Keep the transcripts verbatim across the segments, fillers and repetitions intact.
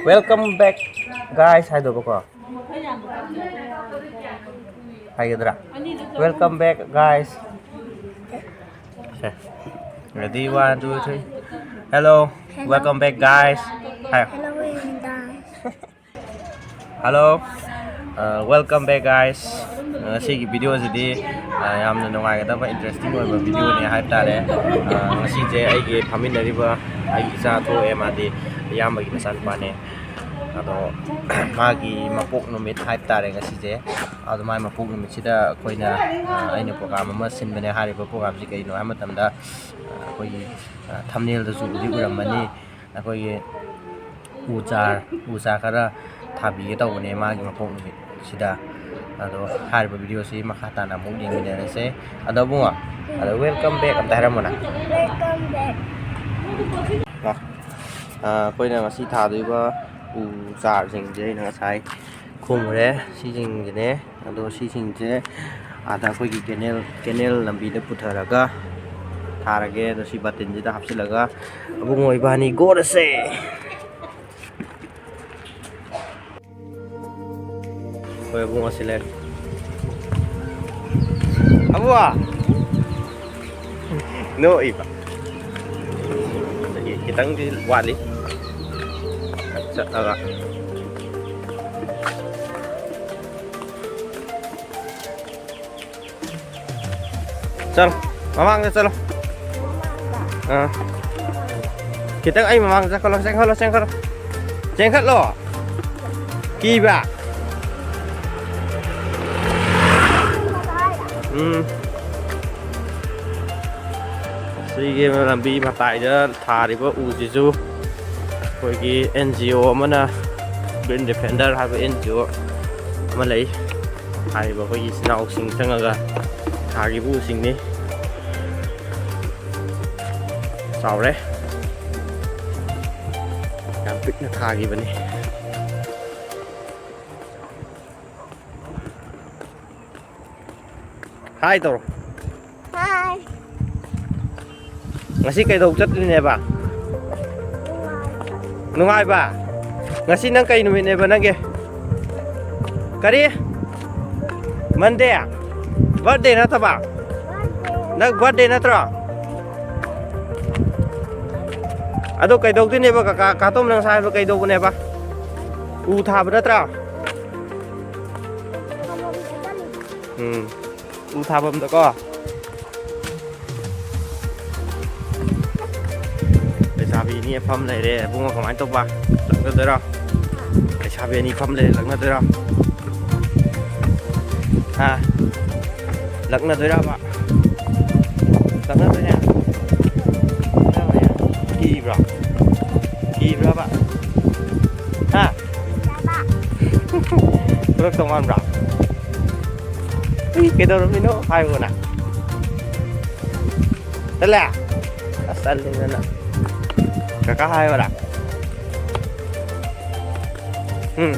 Welcome back, guys ꯍꯥꯏꯗꯧꯕꯀꯣ꯫ ꯍꯥꯏꯒꯗ꯭ꯔꯥ? Welcome back, guys. ꯁꯦ꯫ Ready, one, two, three. Hello. Hello. Welcome back, guys. ꯍꯥꯏꯌꯣ꯫ Hello, guys. Hello. Uh, welcome back, guys. Uh, ꯉꯁꯤꯒꯤ video ꯁꯤꯗꯤ, uh, ꯌꯥꯝꯅ ꯅꯨꯡꯉꯥꯏꯒꯗꯕ, interesting ꯑꯣꯏꯕ video ꯅꯦ ꯍꯥꯏꯕ ꯇꯥꯔꯦ꯫ Uh, ꯉꯁꯤꯁꯦ ꯑꯩꯒꯤ ꯐꯝꯃꯤꯟꯅꯔꯤꯕ ꯑꯩꯒꯤ ꯏꯆꯥ ꯊꯣꯛꯑꯦ, ꯃꯥꯗꯤ ꯏꯌꯥꯝꯕꯒꯤ ꯃꯆꯥꯅꯨꯄꯥꯅꯦ꯫ ꯑꯗꯣ ꯃꯥꯒꯤ ꯃꯄꯣꯛ ꯅꯨꯃꯤꯠ ꯍꯥꯏꯕ ꯇꯥꯔꯦ ꯉꯁꯤꯁꯦ꯫ ꯑꯗꯣ ꯃꯥꯒꯤ ꯃꯄꯣꯛ ꯅꯨꯃꯤꯠꯁꯤꯗ ꯑꯩꯈꯣꯏꯅ, ꯑ, ꯑꯩꯅ program ꯑꯃ ꯁꯤꯟꯕꯅꯦ꯫ ꯍꯥꯏꯔꯤꯕ program ꯁꯤ ꯀꯩꯅꯣ ꯍꯥꯏꯕ ꯃꯇꯝꯗ, ꯑ, ꯑꯩꯈꯣꯏꯒꯤ, ꯑ, thumbnail ꯗꯁꯨ ꯎꯗꯤ ꯎꯔꯝꯃꯅꯤ꯫ ꯑꯩꯈꯣꯏꯒꯤ ꯎ ꯆꯥꯔ, ꯎ ꯆꯥꯔ ꯈꯔ ꯊꯥꯕꯤꯒꯦ ꯇꯧꯕꯅꯦ ꯃꯥꯒꯤ ꯃꯄꯣꯛ ꯅꯨꯃꯤꯠꯁꯤꯗ꯫ ꯑꯗꯣ ꯍꯥꯏꯔꯤꯕ video ꯁꯤ ꯃꯈꯥ ꯇꯥꯅ ꯑꯃꯨꯛ ꯌꯦꯡꯃꯤꯟꯅꯔꯁꯦ꯫ ꯑꯗꯣ ꯏꯕꯨꯡꯉꯣ, ꯑꯗꯣ welcome back ꯑꯝꯇ ꯍꯥꯏꯔꯝꯃꯣꯅ꯫ Welcome back. ꯑ, ꯑ, ꯑꯩꯈꯣꯏꯅ ꯉꯁꯤ ꯊꯥꯗꯣꯏꯕ ꯎ ꯆꯥꯔꯁꯤꯡꯁꯦ ꯑꯩꯅ ꯉꯁꯥꯏ ꯈꯣꯝꯃꯨꯔꯦ꯫ ꯁꯤꯁꯤꯡꯁꯤꯅꯦ꯫ ꯑꯗꯣ ꯁꯤꯁꯤꯡꯁꯦ ꯑꯥꯗ ꯑꯩꯈꯣꯏꯒꯤ canal, canal ꯂꯝꯕꯤꯗ ꯄꯨꯊꯔꯒ ꯊꯥꯔꯒꯦ꯫ ꯑꯗꯣ ꯁꯤ ꯕꯥꯇꯤꯟꯁꯤꯗ ꯍꯥꯞꯆꯤꯜꯂꯒ ꯑꯕꯨꯡꯉꯣ ꯏꯕꯥꯅꯤ ꯒꯣꯔꯁꯦ꯫ ꯍꯣꯏ, ꯑꯕꯨꯡꯉꯣ ꯁꯤ ꯂꯩꯔꯦ꯫ ꯑꯕꯨꯡꯉꯣ! ꯅꯣꯛꯏꯕ꯫ ꯑꯗꯒꯤ ꯈꯤꯇꯪꯗꯤ ꯋꯥꯠꯂꯤ꯫ ꯆꯠꯂꯒ꯫ ꯆꯠꯂꯣ, ꯃꯃꯥꯡꯗ ꯆꯠꯂꯣ꯫ ꯑꯥ꯫ ꯈꯤꯇꯪ ꯑꯩ ꯃꯃꯥꯡꯗ ꯆꯠꯈꯠꯂꯣ, ꯆꯦꯟꯈꯠꯂꯣ, ꯆꯦꯟꯈꯠꯂꯣ꯫ ꯆꯦꯟꯈꯠꯂꯣ꯫ ꯀꯤꯕ꯭ꯔꯥ? ꯎꯝ꯫ ꯁꯤꯒꯤ ꯂꯝꯕꯤ ꯃꯇꯥꯏꯗ ꯊꯥꯔꯤꯕ ꯎꯁꯤꯁꯨ ꯑꯩꯈꯣꯏꯒꯤ N G O ꯑꯃꯅ, Green Defender ꯍꯥꯏꯕ N G O ꯑꯃ ꯂꯩ꯫ ꯍꯥꯏꯔꯤꯕ ꯑꯩꯈꯣꯏꯒꯤ ꯏꯆꯤꯟ ꯏꯅꯥꯎꯁꯤꯡ ꯆꯪꯉꯒ ꯊꯥꯈꯤꯕ ꯎꯁꯤꯡꯅꯤ꯫ ꯆꯥꯎꯔꯦ꯫ ꯌꯥꯝ ꯄꯤꯛꯅ ꯊꯥꯈꯤꯕꯅꯤ꯫ Hi ꯇꯧꯔꯣ꯫ Hi꯫ ꯉꯁꯤ ꯀꯩꯗꯧ ꯆꯠꯂꯤꯅꯦꯕ? ꯅꯨꯡꯉꯥꯏꯕ? ꯉꯁꯤ ꯅꯪ ꯀꯩ ꯅꯨꯃꯤꯠꯅꯦꯕ ꯅꯪꯒꯤ? ꯀꯔꯤ? Monday? Birthday ꯅꯠꯇꯕ? ꯅꯪ birthday ꯅꯠꯇ꯭ꯔꯣ? ꯑꯗꯣ ꯀꯩꯗꯧꯗꯣꯏꯅꯦꯕ ꯀꯀꯥ? ꯀꯥꯇꯣꯝ ꯅꯪ ꯉꯁꯥꯏ ꯍꯥꯏꯕꯗꯣ ꯀꯩꯗꯧꯕꯅꯦꯕ? ꯎ ꯊꯥꯕ ꯅꯠꯇ꯭ꯔꯣ? ꯎꯝ꯫ ꯎ ꯊꯥꯐꯝꯗꯀꯣ꯫ ꯂꯩꯁꯥꯕꯤ ꯑꯅꯤ ꯐꯝ ꯂꯩꯔꯦ꯫ ꯏꯕꯨꯡꯉꯣ ꯀꯃꯥꯏꯅ ꯇꯧꯕ? ꯂꯛꯅꯗꯣꯏꯔꯣ? ꯂꯩꯁꯥꯕꯤ ꯑꯅꯤ ꯐꯝ ꯂꯩꯔꯦ, ꯂꯛꯅꯗꯣꯏꯔꯣ? ꯍꯥ? ꯂꯛꯅꯗꯣꯏꯔꯕ? ꯂꯛꯅꯗꯣꯏꯅꯦ? ꯀꯤꯕ꯭ꯔꯣ? ꯀꯤꯕ꯭ꯔꯕ? ꯍꯥ? ꯐꯨꯔꯛꯇꯧ ꯃꯥꯟꯕ꯭ꯔꯥ? ꯏ, ꯀꯩꯗꯧꯔꯝꯃꯤꯅꯣ ꯍꯥꯏꯌꯣꯅ꯫ ꯆꯠꯂꯦ? ꯑꯁ, ꯆꯠꯂꯦꯗꯅ꯫ ꯀꯀꯥ ꯍꯥꯏꯌꯣꯔꯥ? ꯎꯝ꯫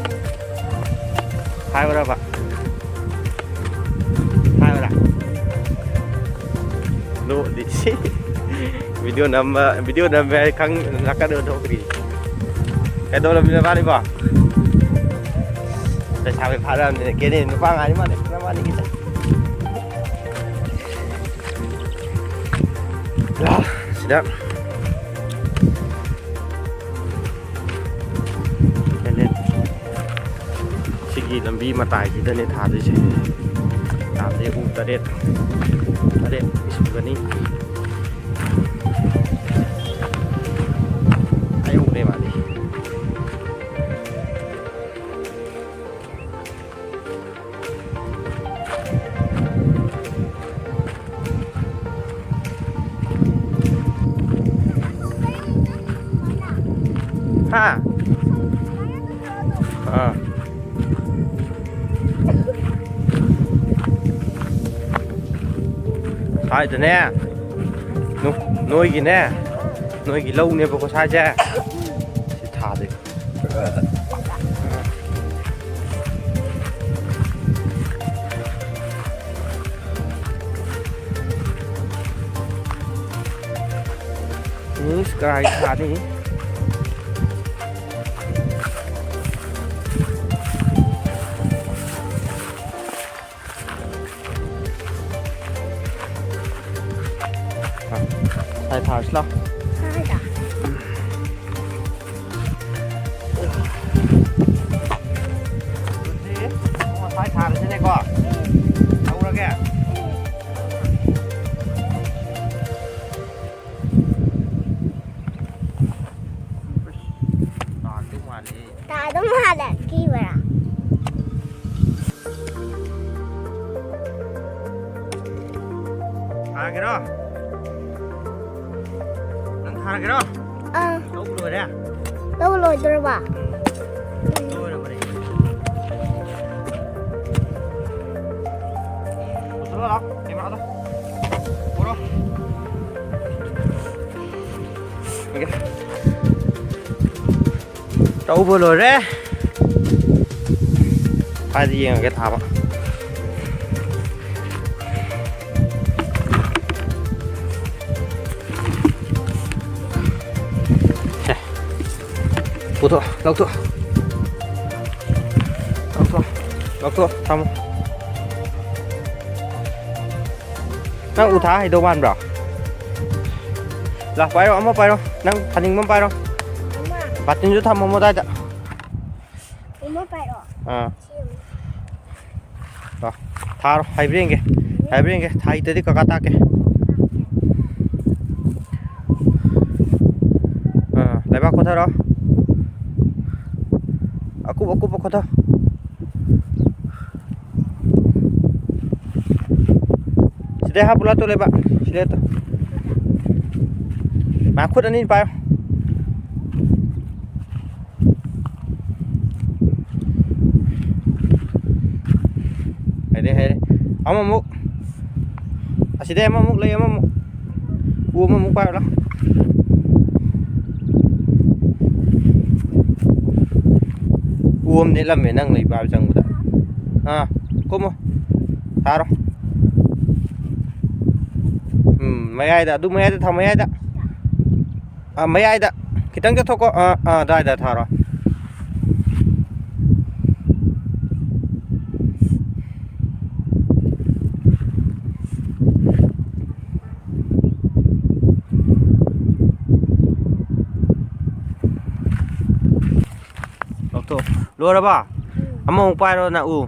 ꯍꯥꯏꯌꯣꯔꯕ? ꯍꯥꯏꯌꯣꯔꯥ? ꯅꯣꯛꯑꯗꯤ ꯁꯤ꯫ Video ꯅꯝꯕ, video ꯅꯝꯕ ꯍꯥꯏ ꯈꯪ-, ꯅꯥꯀꯟꯗ ꯊꯣꯛꯈ꯭ꯔꯤ꯫ ꯀꯩꯗꯧꯔꯝꯃꯤꯅꯣ ꯃꯥꯅꯤꯕꯣ? ꯂꯩꯁꯥꯕꯤ ꯐꯥꯔꯛꯑꯕꯅꯤꯅ ꯀꯦꯅꯦ ꯅꯨꯄꯥ ꯉꯥꯏꯔꯤ ꯃꯥꯜꯂꯦ, ꯅꯕꯥꯅꯤꯒꯤꯁꯦ꯫ ꯁꯤꯗ ꯀꯦꯅꯦ꯫ ꯁꯤꯒꯤ ꯂꯝꯕꯤ ꯃꯇꯥꯏꯁꯤꯗꯅꯦ ꯊꯥꯗꯣꯏꯁꯦ꯫ ꯊꯥꯕꯗꯤ ꯎ ꯇꯔꯦꯠ, ꯇꯔꯦꯠ ꯁꯨꯒꯅꯤ꯫ ꯑꯩ ꯎꯔꯦ ꯃꯥꯗꯤ꯫ ꯍꯥ? ꯑꯥ꯫ ꯁ꯭ꯋꯥꯏꯗꯅꯦ, ꯅꯣ-, ꯅꯣꯏꯒꯤꯅꯦ, ꯅꯣꯏꯒꯤ ꯂꯧꯅꯦꯕꯀꯣ ꯁ꯭ꯋꯥꯏꯁꯦ꯫ ꯁꯤ ꯊꯥꯗꯣꯏ꯫ ꯃꯤꯁ ꯀꯔꯥꯏ ꯊꯥꯅꯤ? ꯑꯗꯨꯗꯤ ꯉꯁꯥꯏ ꯊꯥꯔꯁꯤꯅꯦꯀꯣ꯫ ꯇꯧꯔꯒꯦ꯫ ꯇꯥꯔꯛꯇꯧ ꯃꯥꯜꯂꯦ꯫ ꯇꯥꯗꯧ ꯃꯥꯜꯂꯦ, ꯀꯤꯕ꯭ꯔꯥ? ꯊꯥꯔꯒꯦꯔꯣ? ꯅꯪ ꯊꯥꯔꯒꯦꯔꯣ? ꯑꯥ꯫ ꯂꯧꯕ ꯂꯣꯏꯔꯦ? ꯂꯧꯕ ꯂꯣꯏꯗꯣꯔꯕ? ꯎꯝ꯫ ꯂꯣꯏꯔꯕꯅꯦ꯫ ꯄꯨꯊꯣꯔꯛꯑꯣ, ꯀꯦꯃꯦꯔꯥꯗꯣ꯫ ꯄꯨꯔꯣ꯫ ꯇꯧꯕ ꯂꯣꯏꯔꯦ꯫ ꯍꯥꯏꯗꯤ ꯌꯦꯡꯉꯒꯦ ꯊꯥꯕ꯫ ꯁꯦ꯫ ꯄꯨꯊꯣꯛ, ꯂꯧꯊꯣꯛ꯫ ꯂꯧꯊꯣꯛ, ꯂꯧꯊꯣꯛ, ꯊꯝꯃꯣ꯫ ꯅꯪ ꯎ ꯊꯥ ꯍꯩꯗꯧ ꯃꯥꯟꯕ꯭ꯔꯣ? ꯂꯥ, ꯄꯥꯏꯔꯣ, ꯑꯃ ꯄꯥꯏꯔꯣ꯫ ꯅꯪ ꯊꯥꯅꯤꯡꯕ ꯑꯃ ꯄꯥꯏꯔꯣ꯫ ꯑꯃ꯫ ꯕꯥꯇꯤꯟꯁꯨ ꯊꯝꯃꯝꯃꯣ ꯑꯗꯥꯏꯗ꯫ ꯑꯃ ꯄꯥꯏꯔꯣ꯫ ꯑꯥ꯫ ꯁꯤ ꯑꯃ꯫ ꯂꯥ, ꯊꯥꯔꯣ, ꯍꯩꯕ꯭ꯔꯥ ꯌꯦꯡꯒꯦ꯫ ꯍꯩꯕ꯭ꯔꯥ ꯌꯦꯡꯒꯦ꯫ ꯊꯥ ꯍꯩꯇꯗꯤ ꯀꯀꯥ ꯇꯥꯛꯀꯦ꯫ ꯑꯥ, ꯂꯩꯕꯥꯛ ꯀꯣꯊꯔꯣ꯫ ꯑꯀꯨꯞ ꯑꯀꯨꯞꯄ ꯀꯣꯊꯧ꯫ ꯁꯤꯗꯩ ꯍꯥꯞꯄꯨ ꯂꯥꯎ ꯇꯨ ꯂꯩꯕꯥꯛ꯫ ꯁꯤꯗꯩ ꯇꯨ꯫ ꯃꯥ ꯈꯨꯠ ꯑꯅꯤ ꯄꯥꯏꯌꯨ꯫ ꯍꯩꯔꯦ, ꯍꯩꯔꯦ꯫ ꯑꯃꯃꯨꯛ꯫ ꯑꯁꯤꯗꯩ ꯑꯃꯃꯨꯛ ꯂꯩ, ꯑꯃꯃꯨꯛ꯫ ꯎ ꯑꯃꯃꯨꯛ ꯄꯥꯏꯔꯣ ꯂꯥꯎ꯫ ꯎ ꯑꯃ ꯅꯦꯠꯂꯝꯃꯦ ꯅꯪ ꯂꯩ ꯄꯥꯏꯕ ꯆꯪꯕꯗ꯫ ꯑꯥ, ꯀꯨꯝꯃꯣ꯫ ꯊꯥꯔꯣ꯫ ꯎꯝ, ꯃꯌꯥꯏꯗ, ꯑꯗꯨ ꯃꯌꯥꯏꯗ ꯊꯥꯎ, ꯃꯌꯥꯏꯗ꯫ ꯑꯥ, ꯃꯌꯥꯏꯗ꯫ ꯈꯤꯇꯪ ꯆꯠꯊꯣꯛꯀꯣ꯫ ꯑꯥ, ꯑꯥ, ꯑꯗꯥꯏꯗ ꯊꯥꯔꯣ꯫ ꯂꯧꯊꯣꯛ꯫ ꯂꯣꯏꯔꯕ? ꯑꯃꯃꯨꯛ ꯄꯥꯏꯔꯣ ꯅꯪ ꯎ꯫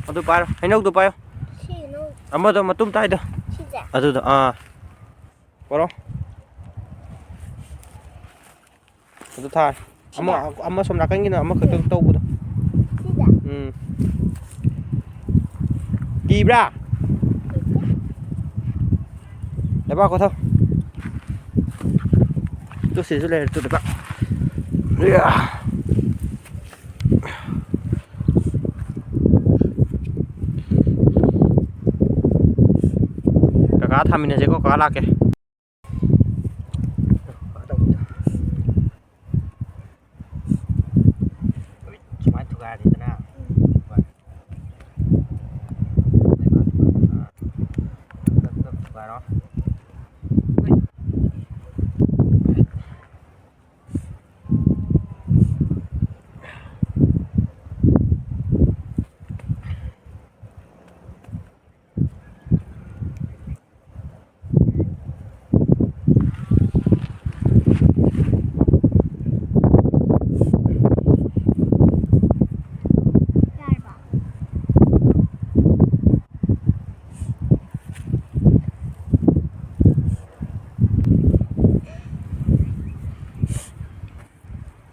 ꯑꯗꯨ ꯄꯥꯏꯔꯣ, ꯍꯩꯅꯧꯗꯨ ꯄꯥꯏꯌꯣ꯫ ꯁꯤꯅꯨ꯫ ꯑꯃꯗꯣ ꯃꯇꯨꯝ ꯇꯥꯏꯗꯣ꯫ ꯁꯤꯁꯦ꯫ ꯑꯗꯨꯗꯣ ꯑꯥ꯫ ꯄꯣꯔꯣ꯫ ꯑꯗꯨ ꯊꯥꯔꯦ꯫ ꯑꯃ ꯁꯤꯗ꯫ ꯑꯃ ꯁꯣꯝ ꯅꯥꯀꯟꯒꯤꯅ ꯑꯃꯈꯛꯇꯪ ꯇꯧꯕꯗꯣ꯫ ꯁꯤꯗ꯫ ꯎꯝ꯫ ꯀꯤꯕ꯭ꯔꯥ? ꯂꯩꯕꯥꯛ ꯀꯣꯊꯧ꯫ ꯇꯨ ꯁꯤꯁꯨ ꯂꯩꯔꯦ ꯇꯨ ꯂꯩꯕꯥꯛ꯫ ꯀꯀꯥ ꯊꯥꯃꯤꯟꯅꯁꯦꯀꯣ, ꯀꯀꯥ ꯂꯥꯛꯀꯦ꯫ ꯁꯨꯃꯥꯏꯅ ꯊꯨꯒꯥꯏꯔꯅꯤꯗꯅ꯫ ꯊꯨꯒꯥꯏꯔꯣ꯫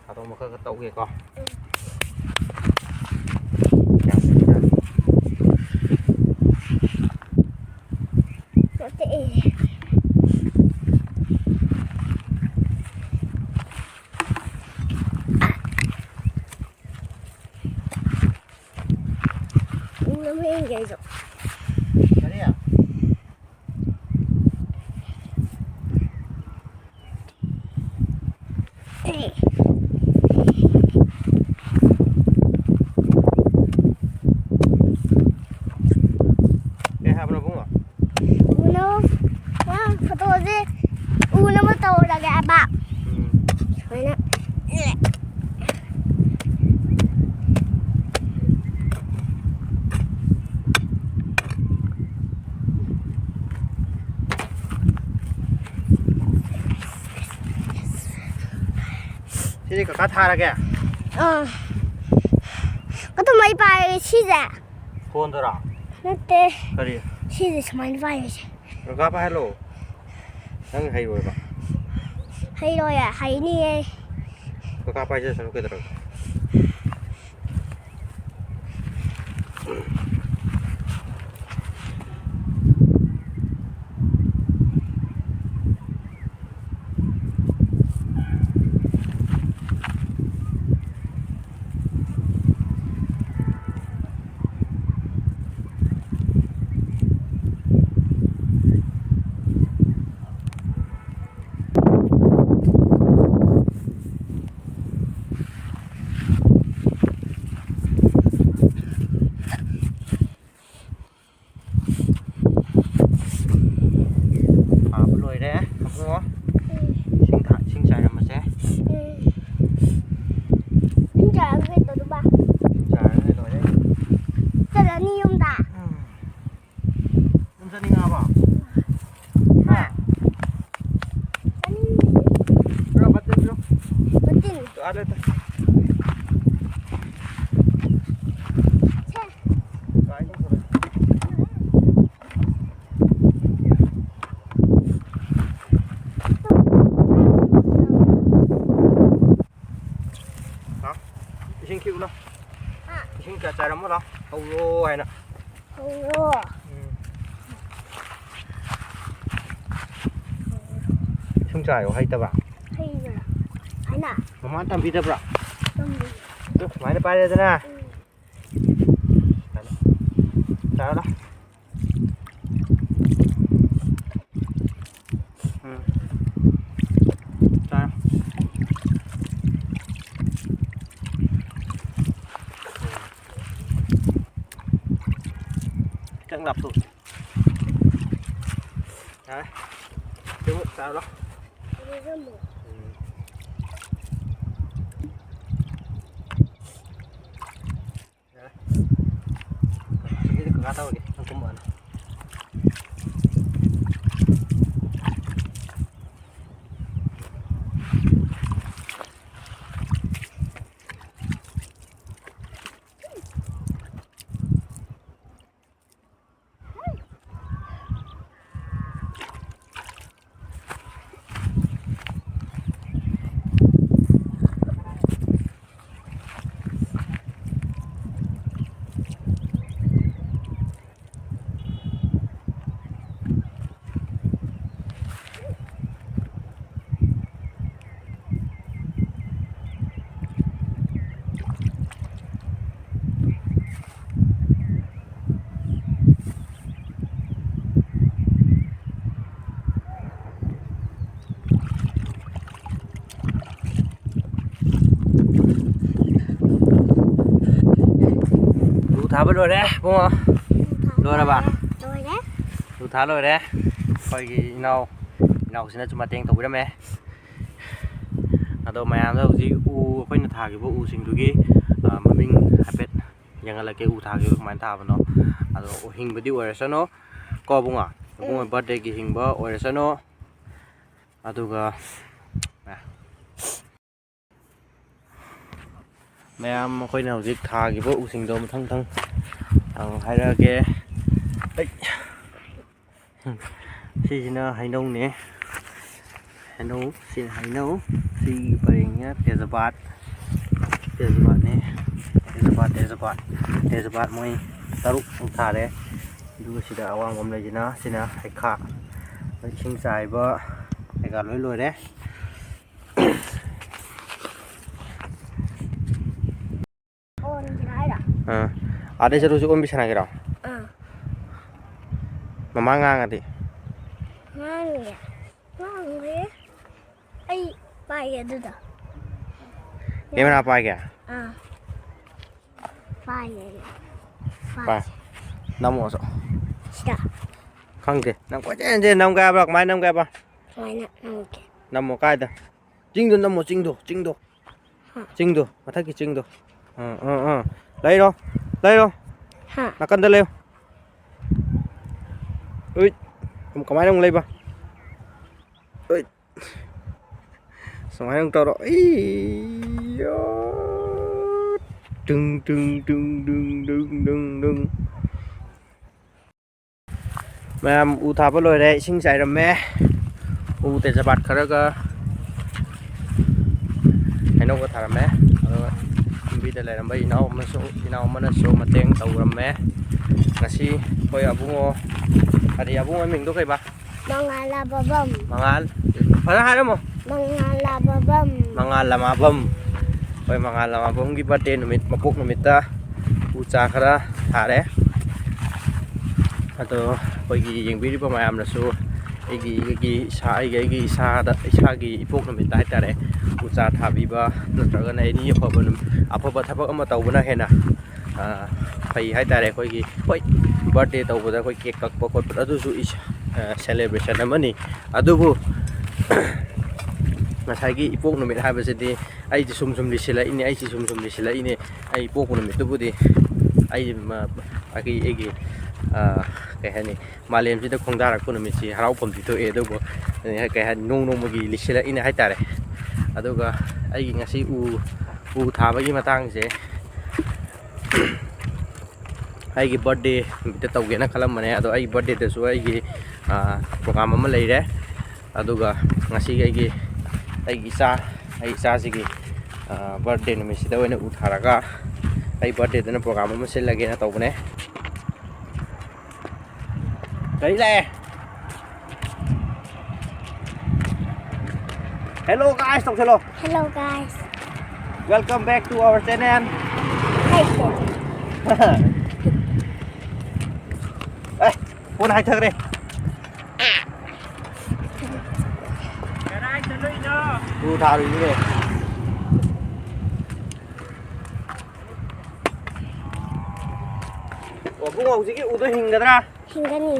ꯁꯥꯗꯣꯡ ꯃꯈꯜ ꯈꯔ ꯇꯧꯒꯦꯀꯣ꯫ ꯎ ꯑꯃ ꯍꯦꯟꯒꯦ ꯑꯩꯁꯨ꯫ ꯀꯔꯤ? ꯀꯩ ꯍꯥꯏꯕꯅꯣ ꯏꯕꯨꯡꯉꯣ? ꯎꯅꯧ꯫ ꯅꯪ ꯐꯣꯇꯣꯁꯦ ꯎꯅꯕ ꯇꯧꯔꯒꯦ ꯍꯥꯏꯕ꯫ ꯎꯝ꯫ ꯁꯨꯃꯥꯏꯅ꯫ ꯁꯤꯗꯤ ꯀꯀꯥ ꯊꯥꯔꯒꯦ꯫ ꯑꯥ꯫ ꯑꯗꯨꯃꯥꯏ ꯄꯥꯏꯔꯒꯦ ꯁꯤꯁꯦ꯫ ꯐꯣꯟꯗꯔꯣ? ꯅꯠꯇꯦ꯫ ꯀꯔꯤ? ꯁꯤꯁꯦ ꯁꯨꯃꯥꯏꯅ ꯄꯥꯏꯔꯤꯁꯦ꯫ ꯀꯀꯥ ꯄꯥꯏꯍꯜꯂꯣ꯫ ꯅꯪ ꯍꯩꯔꯣꯏꯕ꯫ ꯍꯩꯔꯣꯏꯌꯦ, ꯍꯩꯅꯤꯌꯦ꯫ ꯀꯀꯥ ꯄꯥꯏꯖꯁꯅꯨ ꯀꯩꯗꯧꯔꯒꯦ? ꯐꯥꯕ ꯂꯣꯏꯔꯦ ꯑꯕꯨꯡꯉꯣ꯫ ꯏꯁꯤꯡ ꯊꯥ-, ꯏꯁꯤꯡ ꯆꯥꯏꯔꯝꯃꯁꯦ꯫ ꯏꯁꯤꯡ ꯆꯥꯏꯔꯒ ꯀꯩꯗꯧꯗꯣꯏꯕ? ꯏꯁꯤꯡ ꯆꯥꯏꯔꯒ ꯂꯣꯏꯔꯦ꯫ ꯆꯠꯂꯅꯤ ꯌꯨꯝꯗ꯫ ꯎꯝ꯫ ꯌꯨꯝ ꯆꯠꯅꯤꯡꯉꯛꯑꯕꯣ? ꯍꯥ? ꯆꯠꯅꯤꯡꯗꯦ꯫ ꯄꯤꯔꯣ, ꯕꯇꯤꯟ ꯄꯤꯔꯣ꯫ ꯕꯇꯤꯟ꯫ ꯑꯥ, ꯂꯩꯇꯦ꯫ ꯁꯦ꯫ ꯀꯥꯏꯗ ꯄꯨꯔꯛ-, ꯂꯥꯎ꯫ ꯏꯁꯤꯡ ꯈꯤꯛꯎ ꯂꯥꯎ꯫ ꯍꯥ? ꯏꯁꯤꯡ ꯀꯌꯥ ꯆꯥꯏꯔꯝꯃꯣ ꯂꯥꯎ꯫ ꯍꯧꯔꯣ ꯍꯥꯏꯅ꯫ ꯍꯧꯔꯣ꯫ ꯎꯝ꯫ ꯏꯁꯤꯡ ꯆꯥꯏꯌꯣ ꯍꯩꯇꯕ? ꯍꯩꯕ꯭ꯔꯥ? ꯍꯥꯏꯅ? ꯃꯃꯥꯅ ꯇꯝꯕꯤꯗꯕ꯭ꯔꯥ? ꯇꯝꯕꯤ꯫ ꯑꯗꯨ ꯁꯨꯃꯥꯏꯅ ꯄꯥꯏꯔꯦꯗꯅ꯫ ꯎꯝ꯫ ꯆꯥꯔꯣ ꯂꯥꯎ꯫ ꯎꯝ꯫ ꯆꯥꯔꯣ꯫ ꯎꯝ꯫ ꯈꯤꯇꯪ ꯂꯥꯞꯊꯣꯛ꯫ ꯌꯥꯔꯦ꯫ ꯁꯤꯃꯨꯛ ꯆꯥꯔꯣ ꯂꯥꯎ꯫ ꯎꯝ꯫ ꯌꯥꯔꯦ꯫ ꯑꯗꯨꯗꯤ ꯀꯀꯥ ꯇꯧꯔꯒꯦ, ꯅꯪ ꯀꯨꯝꯃꯛꯑꯅꯨ꯫ ꯊꯥꯕ ꯂꯣꯏꯔꯦ ꯏꯕꯨꯡꯉꯣ꯫ ꯂꯣꯏꯔꯕ? ꯂꯣꯏꯔꯦ꯫ ꯎ ꯊꯥ ꯂꯣꯏꯔꯦ꯫ ꯑꯩꯈꯣꯏꯒꯤ ꯏꯅꯥꯎ, ꯏꯅꯥꯎꯁꯤꯅꯁꯨ ꯃꯇꯦꯡ ꯇꯧꯕꯤꯔꯝꯃꯦ꯫ ꯑꯗꯣ ꯃꯌꯥꯝꯗ ꯍꯧꯖꯤꯛ ꯎ, ꯑꯩꯈꯣꯏꯅ ꯊꯥꯈꯤꯕ ꯎꯁꯤꯡꯗꯨꯒꯤ, ꯑ, ꯃꯃꯤꯡ ꯍꯥꯏꯐꯦꯠ ꯌꯦꯡꯍꯜꯂꯛꯀꯦ, ꯎ ꯊꯥꯈꯤꯕ ꯀꯃꯥꯏꯅ ꯊꯥꯕꯅꯣ꯫ ꯑꯗꯣ ꯍꯤꯡꯕꯗꯤ ꯑꯣꯏꯔꯁꯅꯨ ꯀꯣ ꯏꯕꯨꯡꯉꯣ꯫ ꯏꯕꯨꯡꯉꯣ ꯎꯝ꯫ Birthdayꯒꯤ ꯍꯤꯡꯕ ꯑꯣꯏꯔꯁꯅꯨ꯫ ꯑꯗꯨꯒ ꯃꯌꯥꯝ ꯑꯩꯈꯣꯏꯅ ꯍꯧꯖꯤꯛ ꯊꯥꯈꯤꯕ ꯎꯁꯤꯡꯗꯣ ꯃꯊꯪ ꯃꯊꯪ ꯑꯃꯨꯛ ꯍꯥꯏꯔꯛꯑꯒꯦ꯫ ꯑꯩ, ꯁꯤꯁꯤꯅ ꯍꯩꯅꯧꯅꯦ꯫ ꯍꯩꯅꯧ, ꯁꯤ ꯍꯩꯅꯧ, ꯁꯤꯒꯤ ꯄꯔꯦꯡꯁꯤꯅ ꯇꯦꯖꯄꯥꯠ, ꯇꯦꯖꯄꯥꯠꯅꯦ꯫ ꯇꯦꯖꯄꯥꯠ, ꯇꯦꯖꯄꯥꯠ, ꯇꯦꯖꯄꯥꯠ ꯃꯣꯏ ꯇꯔꯨꯛꯃꯨꯛ ꯊꯥꯔꯦ꯫ ꯑꯗꯨꯒ ꯁꯤꯗ ꯑꯋꯥꯡꯕ ꯑꯃ ꯂꯩꯁꯤꯅ, ꯁꯤꯅ ꯍꯩꯈꯥ꯫ ꯏꯁꯤꯡ ꯆꯥꯏꯕ ꯀꯩꯀꯥ ꯂꯣꯏ ꯂꯣꯏꯔꯦ꯫ ꯑꯣꯟꯁꯤꯔꯥ ꯍꯥꯏꯔꯣ? ꯑꯥ꯫ ꯑꯥꯗꯩ ꯆꯠꯂꯨꯁꯤ, ꯑꯣꯟꯕꯤ ꯁꯥꯟꯅꯒꯦꯔꯣ? ꯑꯥ꯫ ꯃꯃꯥ ꯉꯥꯡꯉꯗꯤ? ꯉꯥꯡꯉꯦ꯫ ꯉꯥꯡꯉꯦ꯫ ꯑꯩ ꯄꯥꯏꯒꯦ ꯑꯗꯨꯗ꯫ ꯀꯦꯃꯦꯔꯥ ꯄꯥꯏꯒꯦ? ꯑꯥ꯫ ꯄꯥꯏꯒꯦ꯫ ꯄꯥꯏ꯫ ꯄꯥꯏ꯫ ꯅꯝꯃꯣ ꯑꯁꯣ꯫ ꯁꯤꯗ꯫ ꯈꯪꯗꯦ꯫ ꯅꯪ ꯀꯣꯏꯆꯦꯟ ꯆꯦꯟ ꯅꯝꯒꯦ ꯍꯥꯏꯕ꯭ꯔꯣ? ꯀꯃꯥꯏꯅ ꯅꯝꯒꯦ ꯍꯥꯏꯕ? ꯁꯨꯃꯥꯏꯅ ꯅꯝꯒꯦ꯫ ꯅꯝꯃꯣ ꯀꯥꯏꯗ? ꯆꯤꯡꯗꯣ ꯅꯝꯃꯣ, ꯆꯤꯡꯗꯣ, ꯆꯤꯡꯗꯣ꯫ ꯍꯥ꯫ ꯆꯤꯡꯗꯣ, ꯃꯊꯛꯀꯤ ꯆꯤꯡꯗꯣ꯫ ꯑꯥ, ꯑꯥ, ꯑꯥ꯫ ꯂꯩꯔꯣ, ꯂꯩꯔꯣ꯫ ꯍꯥ꯫ ꯅꯥꯀꯟꯗ ꯂꯩꯌꯣ꯫ ꯎꯏꯠ꯫ ꯀꯃꯥꯏꯅ ꯑꯃꯨꯛ ꯂꯩꯕ? ꯎꯏꯠ꯫ ꯁꯨꯃꯥꯏꯅ ꯑꯃꯨꯛ ꯇꯧꯔꯣ꯫ ꯏꯌꯣ꯫ ꯇꯨꯡ, ꯇꯨꯡ, ꯇꯨꯡ, ꯇꯨꯡ, ꯇꯨꯡ, ꯇꯨꯡ, ꯇꯨꯡ꯫ ꯃꯌꯥꯝ ꯎ ꯊꯥꯕ ꯂꯣꯏꯔꯦ, ꯏꯁꯤꯡ ꯆꯥꯏꯔꯝꯃꯦ꯫ ꯎ ꯇꯦꯖꯄꯥꯠ ꯈꯔꯒ ꯍꯩꯅꯧꯒ ꯊꯥꯔꯝꯃꯦ꯫ ꯑꯗꯨꯒ ꯂꯝꯕꯤꯗ ꯂꯩꯔꯝꯕ ꯏꯅꯥꯎ ꯑꯃꯁꯨ, ꯏꯅꯥꯎ ꯑꯃꯅꯁꯨ ꯃꯇꯦꯡ ꯇꯧꯔꯝꯃꯦ꯫ ꯉꯁꯤ ꯑꯩꯈꯣꯏ ꯑꯕꯨꯡꯉꯣ, ꯀꯔꯤ ꯑꯕꯨꯡꯉꯣ ꯃꯤꯡꯗꯣ ꯀꯩꯕ? ꯃꯉꯥꯜ ꯂꯥꯕꯕꯝ꯫ ꯃꯉꯥꯜ꯫ ꯐꯖꯅ ꯍꯥꯏꯔꯝꯃꯣ꯫ ꯃꯉꯥꯜ ꯂꯥꯕꯕꯝ꯫ ꯃꯉꯥꯜ ꯂꯃꯥꯕꯝ꯫ ꯑꯩꯈꯣꯏ ꯃꯉꯥꯜ ꯂꯃꯥꯕꯝꯒꯤ birthday ꯅꯨꯃꯤꯠ, ꯃꯄꯣꯛ ꯅꯨꯃꯤꯠꯇ ꯎ ꯆꯥ ꯈꯔ ꯊꯥꯔꯦ꯫ ꯑꯗꯣ ꯑꯩꯈꯣꯏꯒꯤ ꯌꯦꯡꯕꯤꯔꯤꯕ ꯃꯌꯥꯝꯅꯁꯨ ꯑꯩꯒꯤ, ꯑꯩꯒꯤ ꯏꯁꯥ, ꯑꯩꯒꯤ, ꯑꯩꯒꯤ ꯏꯁꯥꯗ, ꯏꯁꯥꯒꯤ ꯏꯄꯣꯛ ꯅꯨꯃꯤꯠꯇ ꯍꯥꯏꯇꯥꯔꯦ, ꯎ ꯆꯥ ꯊꯥꯕꯤꯕ ꯅꯠꯇ꯭ꯔꯒꯅ any ꯑꯐꯕ ꯅꯨꯃꯤꯠ, ꯑꯐꯕ ꯊꯕꯛ ꯑꯃ ꯇꯧꯕꯅ ꯍꯦꯟꯅ ꯐꯩ ꯍꯥꯏꯇꯥꯔꯦ꯫ ꯑꯩꯈꯣꯏꯒꯤ, ꯍꯣꯏ, ꯕꯥꯔꯗꯦ ꯇꯧꯕꯗ ꯑꯩꯈꯣꯏ ꯀꯦꯛ ꯀꯛꯄ ꯈꯣꯠꯄꯗ ꯑꯗꯨꯁꯨ ꯁꯦꯂꯦꯕ꯭ꯔꯦꯁꯟ ꯑꯃꯅꯤ꯫ ꯑꯗꯨꯕꯨ ꯉꯁꯥꯏꯒꯤ ꯏꯄꯣꯛ ꯅꯨꯃꯤꯠ ꯍꯥꯏꯕꯁꯤꯗꯤ ꯑꯩꯁꯦ ꯁꯨꯝ ꯁꯨꯝ ꯂꯤꯁꯤꯜꯂꯛꯏꯅꯦ, ꯑꯩꯁꯦ ꯁꯨꯝ ꯁꯨꯝ ꯂꯤꯁꯤꯜꯂꯛꯏꯅꯦ꯫ ꯑꯩ ꯄꯣꯛꯄ ꯅꯨꯃꯤꯠꯇꯨꯕꯨꯗꯤ ꯑꯩ, ꯑꯩꯒꯤ, ꯑꯩꯒꯤ, ꯀꯩ ꯍꯥꯏꯅꯤ, ꯃꯥꯂꯦꯝꯁꯤꯗ ꯈꯣꯡꯗꯥꯔꯛꯄ ꯅꯨꯃꯤꯠꯁꯤ ꯍꯔꯥꯎꯐꯝꯗꯤ ꯊꯣꯛꯑꯦ꯫ ꯑꯗꯨꯕꯨ, ꯀꯩ ꯍꯥꯏꯅꯤ, ꯅꯣꯡ ꯅꯣꯡꯃꯒꯤ ꯂꯤꯁꯤꯜꯂꯛꯏꯅꯦ ꯍꯥꯏꯇꯥꯔꯦ꯫ ꯑꯗꯨꯒ ꯑꯩꯒꯤ ꯉꯁꯤ ꯎ, ꯎ ꯊꯥꯕꯒꯤ ꯃꯇꯥꯡꯁꯦ, ꯑꯩꯒꯤ ꯕꯥꯔꯗꯦ ꯅꯨꯃꯤꯠꯇ ꯇꯧꯒꯦꯅ ꯈꯜꯂꯝꯕꯅꯦ꯫ ꯑꯗꯣ ꯑꯩꯒꯤ ꯕꯥꯔꯗꯦꯗꯁꯨ ꯑꯩꯒꯤ, ꯑꯥ, ꯄ꯭ꯔꯣꯒꯥꯝ ꯑꯃ ꯂꯩꯔꯦ꯫ ꯑꯗꯨꯒ ꯉꯁꯤꯒꯤ ꯑꯩꯒꯤ, ꯑꯩꯒꯤ ꯏꯆꯥ, ꯑꯩ ꯏꯆꯥꯁꯤꯒꯤ, ꯑꯥ, ꯕꯥꯔꯗꯦ ꯅꯨꯃꯤꯠꯁꯤꯗ ꯑꯣꯏꯅ ꯎ ꯊꯥꯔꯒ ꯑꯩ ꯕꯥꯔꯗꯦꯗꯅ ꯄ꯭ꯔꯣꯒꯥꯝ ꯑꯃ ꯁꯤꯜꯂꯒꯦꯅ ꯇꯧꯕꯅꯦ꯫ ꯒꯥꯔꯤ ꯂꯥꯛꯑꯦ꯫ Hello guys ꯇꯧꯁꯜꯂꯣ꯫ Hello guys. Welcome back to our channel. Hey, ꯑꯦ, ꯐꯣꯟ ꯍꯥꯏꯊꯈ꯭ꯔꯦ꯫ ꯎ ꯊꯥꯔꯨꯏꯅꯦ꯫ ꯑꯣ, ꯏꯕꯨꯡꯉꯣ, ꯍꯧꯖꯤꯛꯀꯤ ꯎꯗꯣ ꯍꯤꯡꯒꯗ꯭ꯔꯥ? ꯍꯤꯡꯒꯅꯤ꯫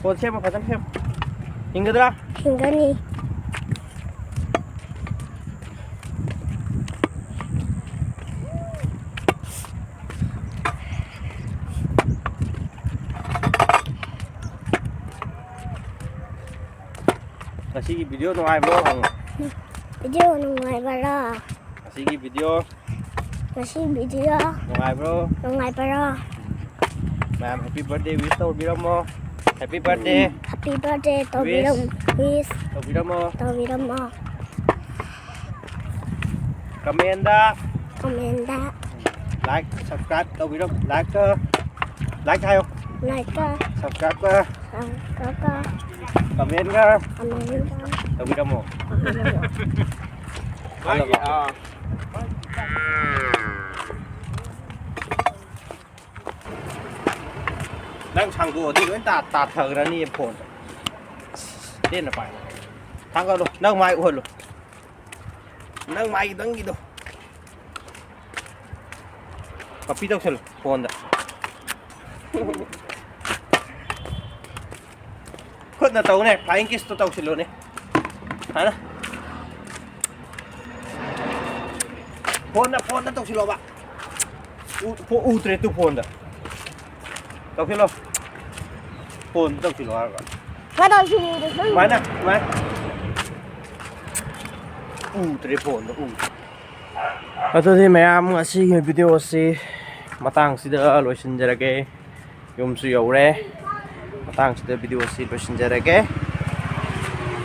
ꯐꯣꯟ ꯁꯦꯝꯃꯣ, ꯐꯖꯅ ꯁꯦꯝꯃꯣ꯫ ꯍꯤꯡꯒꯗ꯭ꯔꯥ? ꯍꯤꯡꯒꯅꯤ꯫ ꯉꯁꯤꯒꯤ ꯚꯤꯗꯤꯑꯣ ꯅꯨꯡꯉꯥꯏꯕ꯭ꯔꯣ? ꯍꯪꯉꯣ꯫ ꯚꯤꯗꯤꯑꯣ ꯅꯨꯡꯉꯥꯏꯕꯔꯥ? ꯉꯁꯤꯒꯤ ꯚꯤꯗꯤꯑꯣ ꯉꯁꯤ ꯚꯤꯗꯤꯑꯣ ꯅꯨꯡꯉꯥꯏꯕ꯭ꯔꯣ? ꯅꯨꯡꯉꯥꯏꯕꯔꯣ? ꯃꯌꯥꯝ happy birthday wish ꯇꯧꯕꯤꯔꯝꯃꯣ꯫ Happy birthday꯫ Happy birthday ꯇꯧꯕꯤꯔꯝ-, wish wish ꯇꯧꯕꯤꯔꯝꯃꯣ꯫ ꯇꯧꯕꯤꯔꯝꯃꯣ꯫ Comment ꯗ comment ꯗ like, subscribe ꯇꯧꯕꯤꯔꯝ-, like ꯀ, like ꯍꯥꯏꯌꯣ꯫ Like ꯀ subscribe ꯀ subscribe ꯀ comment ꯒ comment ꯒ ꯇꯧꯕꯤꯔꯝꯃꯣ꯫ ꯇꯧꯕꯤꯔꯝꯃꯣ꯫ ꯍꯜꯂꯣ꯫ ꯅꯪ ꯁꯥꯡꯗꯣꯛꯑꯗꯤ ꯂꯣꯏ ꯇꯥ-, ꯇꯥꯊꯈ꯭ꯔꯅꯤ ꯐꯣꯟ꯫ ꯇꯦꯟꯅ ꯄꯥꯏ꯫ ꯊꯥꯡꯒꯠꯂꯣ꯫ ꯅꯪ ꯃꯥꯏ ꯎꯍꯜꯂꯣ꯫ ꯅꯪ ꯃꯥꯏ ꯅꯪꯒꯤꯗꯣ꯫ ꯀꯣꯄꯤ ꯇꯧꯁꯜꯂꯨ ꯐꯣꯟꯗ꯫ ꯈꯨꯠꯅ ꯇꯧꯅꯦ, flying kiss ꯇꯣ ꯇꯧꯁꯤꯜꯂꯨꯅꯦ꯫ ꯍꯥꯟꯅ꯫ ꯐꯣꯟꯗ, ꯐꯣꯟꯗ ꯇꯧꯁꯤꯜꯂꯣꯕ꯫ ꯎ-, ꯐꯣ-, ꯎꯗ꯭ꯔꯦ ꯇꯨ ꯐꯣꯟꯗ꯫ ꯇꯧꯁꯤꯜꯂꯣ꯫ ꯐꯣꯟꯗ ꯇꯧꯁꯤꯜꯂꯣ ꯍꯥꯏꯔꯒ꯫ ꯁꯨꯃꯥꯏꯅ ꯇꯧꯁꯤꯜꯂꯣ꯫ ꯁꯨꯃꯥꯏꯅ, ꯁꯨꯃꯥꯏꯅ꯫ ꯎꯗ꯭ꯔꯦ ꯐꯣꯟꯗ, ꯎꯗ꯭ꯔꯦ꯫ ꯑꯗꯨꯗꯤ ꯃꯌꯥꯝ ꯉꯁꯤꯒꯤ video ꯑꯁꯤ ꯃꯇꯥꯡꯁꯤꯗ ꯂꯣꯏꯁꯤꯟꯖꯔꯒꯦ꯫ ꯌꯨꯝꯁꯨ ꯌꯧꯔꯦ꯫ ꯃꯇꯥꯡꯁꯤꯗ video ꯑꯁꯤ ꯂꯣꯏꯁꯤꯟꯖꯔꯒꯦ꯫